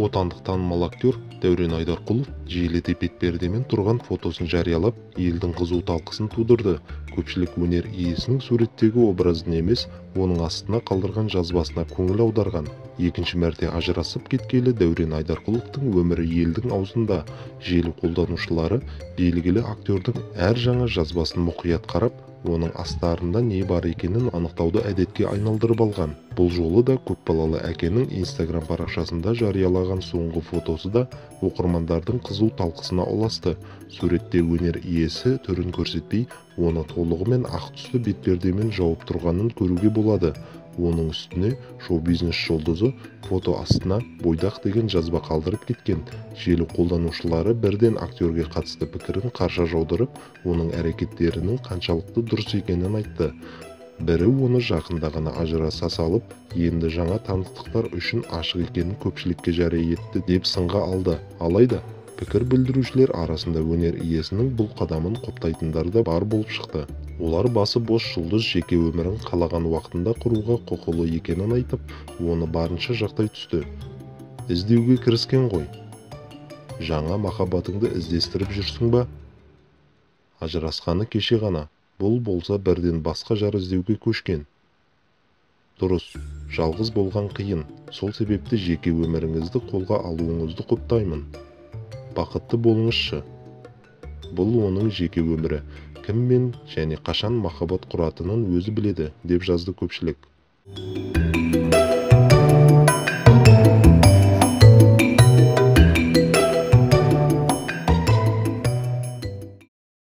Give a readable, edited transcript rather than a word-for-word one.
Отандық танымал актер Дәурен Айдарқұлов желіде бетпердемен тұрған фотосын жариялап, елдің қызу талқысын тудырды. Көпшілік өнер иесінің суреттегі образын емес, оның астына қалдырған жазбасына көңіл аударған. Екінші мәрте ажырасып кеткелі Дәурен Айдарқұловтың өмірі елдің аузында. Желі қолданушылары белгілі актердің әр жаңа жазбасын мұқият қарап, оның астарында не бар екенін анықтауды әдетке айналдырып алған. Бұл жолы да көпбалалы әкенің Инстаграм парақшасында жариялаған соңғы фотосы да оқырмандардың қызу талқысына ұласты. Суретте өнер иесі түрін көрсетпей, оны толығымен ақ түсті бетпердемен жауып тұрғанын көруге болады. Оның үстіне шоу-бизнес жұлдызы фото астына «бойдақ» деген жазба қалдырып кеткен. Желі қолданушылары бірден актерге қатысты пікірін қарша жаудырып, оның әрекеттерінің қаншалықты дұрыс екенін айтты. Бірі оны жақында ғана ажыраса салып, енді жаңа таныстықтар үшін ашық екенін көпшілікке жария етті деп сынға алды. Алайда пікір білдірушілер арасында өнер иесінің бұл қадамын құптайтындар да бар болып шықты. Олар басы бос жұлдыз жеке өмірін қалаған уақытында құруға құқылы екенін айтып, оны барынша жақтай түсті. Іздеуге кіріскен ғой. Жаңа махаббатыңды іздестіріп жүрсің ба? Ажырасқаны кеше ғана, бұл болса бірден басқа жар іздеуге көшкен. Дұрыс, жалғыз болған қиын, сол себепті жеке өміріңізді қолға алуыңызды құптаймын. Бақытты болыңызшы. Бұл оның жеке өмірі, кіммен және қашан махаббат құратынын өзі біледі, деп жазды көпшілік.